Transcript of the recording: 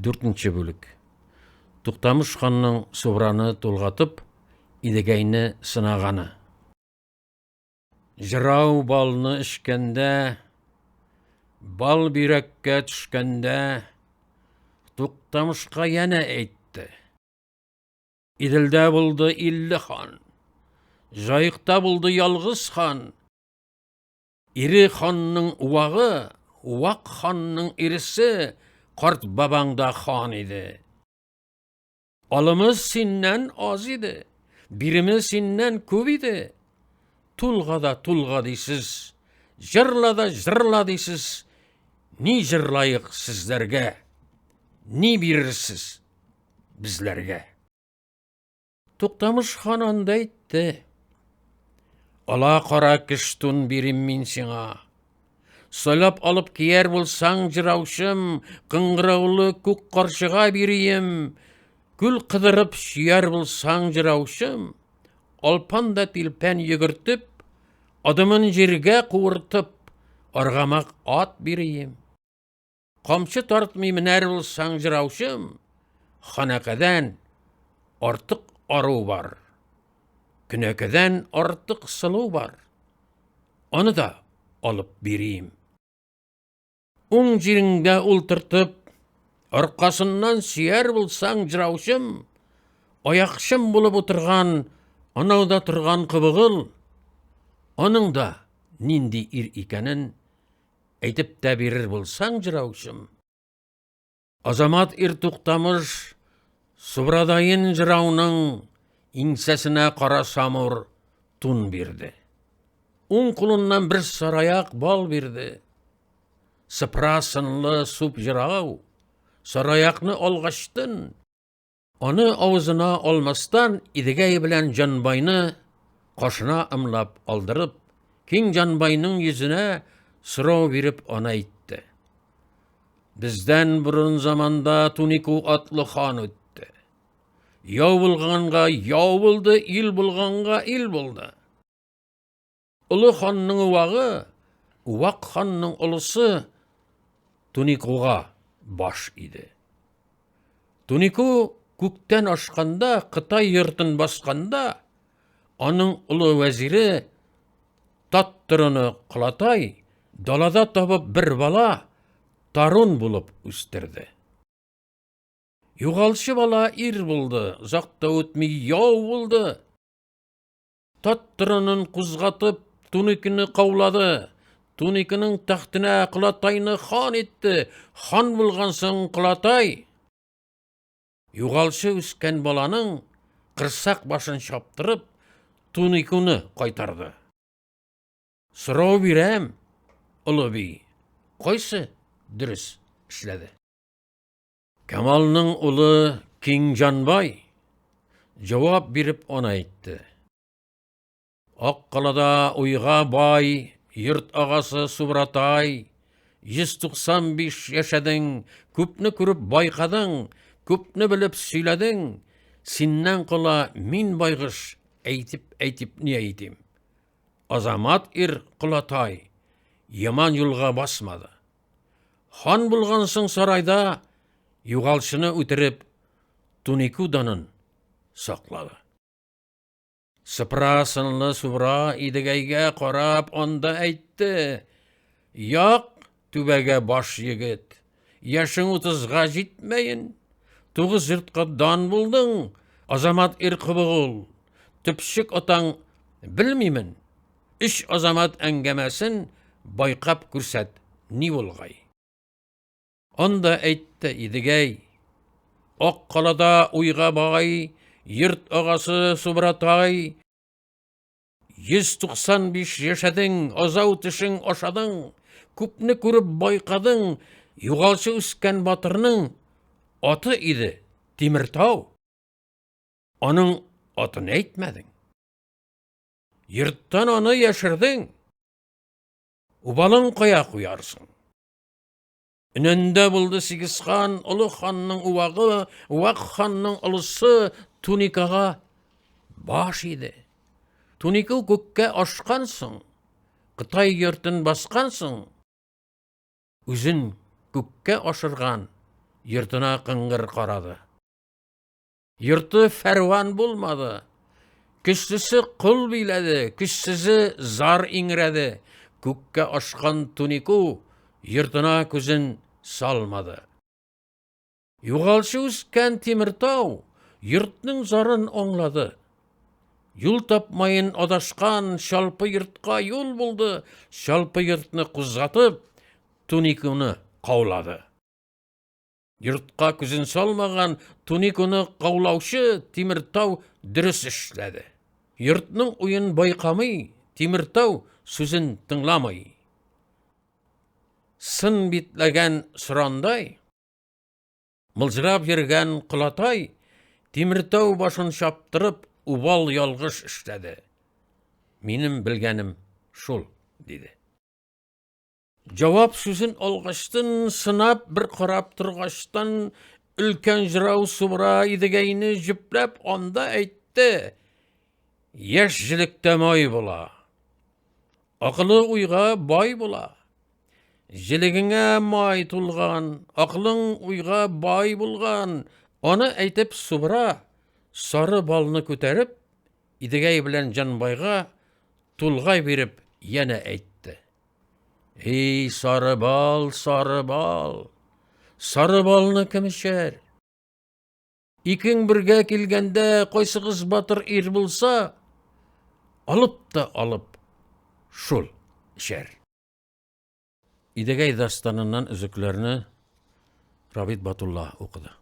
Дүртенче бүлек. Туктамыш ханның Субраны тулгатып, Идегәйне сынаганы. Җырау балны эчкәндә, бал бөйрәккә төшкәндә, Туктамышка янә әйтте. Иделдә булды 50 хан, Җаекта булды ялгыз хан. Ире ханның уагы, вак ханның иресе, карт бабаң да хан иде. Алымы синнән аз иде, биреме синнән күп иде. Тулга да тулга дисез, җырла да җырла дисез. Ни җырлаек сезләргә? Ни бирерсез безләргә? Туктамыш хан анда әйтте. Ала кара кештун бирим мин сиңа. Сайлап алып кияр булсаң, җыраучым, кыңгыраулы күк карчыга бирием. Күл кыдырып сөяр булсаң, җыраучым, алпан да тилпән йөгертеп, адымын җиргә куыртып, аргамак ат бирием. Камчы тартмый менәр булсаң, җыраучым, ханәкәдән артык ару бар. Көнәкәдән артык сылу бар. Аны да алып бирим. Уң җиреңдә ултыртып, аркасыннан сөяр булсаң, җыраучым, аякчым булып утырган, анауда торган кыбыгыл, аның да нинди ир икәнен Әйтеп тә бирер булсаң, җыраучым. Азамат ир Туктамыш Субрадаен җырауның иңсәсенә кара самур тун бирде. Уң кулыннан бер сараяк бал бирде. Сыпра сынлы суп җырау сараякны алгачтын, Аны авызына алмастан Идегәй белән Җанбайны кашына ымлап алдырып, киң Җанбайның йөзенә сорау биреп аны әйтте. Бездән борын заманда Тунику атлы хан үтте. Яу булганга яу булды, ил булганга ил булды. Олы ханның уагы, Вак ханның олысы Туникуга баш иде. Тунику күктән ашканда, Кытай йортын басканда, аның олы вәзире Таттырыны Колатай далада табып бер бала Тарун булып үстерде. Югалчы бала ир булды, озак та үтми яу булды. Таттырынын кузгатып, Туникины каулады. Туникының тәхтенә Колатайны хан итте. Хан булган соң Колатай югалчы үскән баланың кырсак башын чаптырып, Туникуны кайтарды. Сорау бирәм, олы би, кайсы дөрес эшләде? Камалның улы Киңҗанбай җавап биреп ана әйтте. Ак калада уйга бай, йорт агасы Субратай, 195 яшәдең, күпне күреп байкадың, күпне белеп сөйләдең, синнән кала мин байгыш, әйтеп-әйтеп ни әйтим. Азамат ир Колатай яман юлга басмады. Хан булган соң сарайда югалчыны үтереп, Тунику данын саклады. Сыпра сынлы Субра Идегәйгә карап анда әйтте: "Як түбәгә баш егет, яшең утызга җитмәен, тугыз йортка дан булдың, азамат ир Кобыгул, төпчек атаң белмимен, Өч азамат әңгәмәсен байкап күрсәт, ни булгай? Анда әйтте Идегәй, Ак калада уйга бай, йорт агасы Субратай, 195 яшәдең, азау тешең ашадың, күпне күреп байкадың, югалчы үскән батырның аты иде Тимертау. Аның атын әйтмәдең. Йорттан аны яшердең. Убалын кая куярсың? Өнәндә булды сигез хан, олы ханның увагы, вак ханның олысы Туникага баш иде. Тунику күккә ашкан соң, Кытай йортын баскан соң, үзен күккә ашырган йортына кыңгыр карады. Йорты фәрван булмады. Көчлесе кол биләде, көчсезе зар иңрәде. Күккә ашкан Тунику йортына күзен салмады. Югалчы үскән Тимертау йортның зарын аңлады. Юл тапмаен адашкан Чалпы йортка юл булды, Чалпы йортны кузгатып, Туникуны каулады. Йортка күзен салмаган Туникуны каулаучы Тимертау дөрес эшләде. Йортның уен байкамый, Тимертау сүзен тыңламый. Сын битләгән сорандай, мылжырап йөргән Колатай Тимертау башын чаптырып, убал ялгыш эшләде. Минем белгәнем шул, диде. Җавап сүзен алгачтын, сынап бер карап торгачтан, өлкән жырау Субра Идегәйне җөпләп анда әйтте: Яшь җелектә май була. Акылы уйга бай була. Җелегеңә май тулган, акылың уйга бай булган. Аны әйтеп Субра сары балны күтәреп, Идегәй белән Җанбайга тулгай биреп янә әйтте. Эй, сары бал, сары бал! Сары балны кем эчәр? Икең бергә килгәндә кайсыгыз батыр ир булса, алып та алып шул эчәр. Идегәй дастаныннан өзекләрне Рабит Батулла укыды.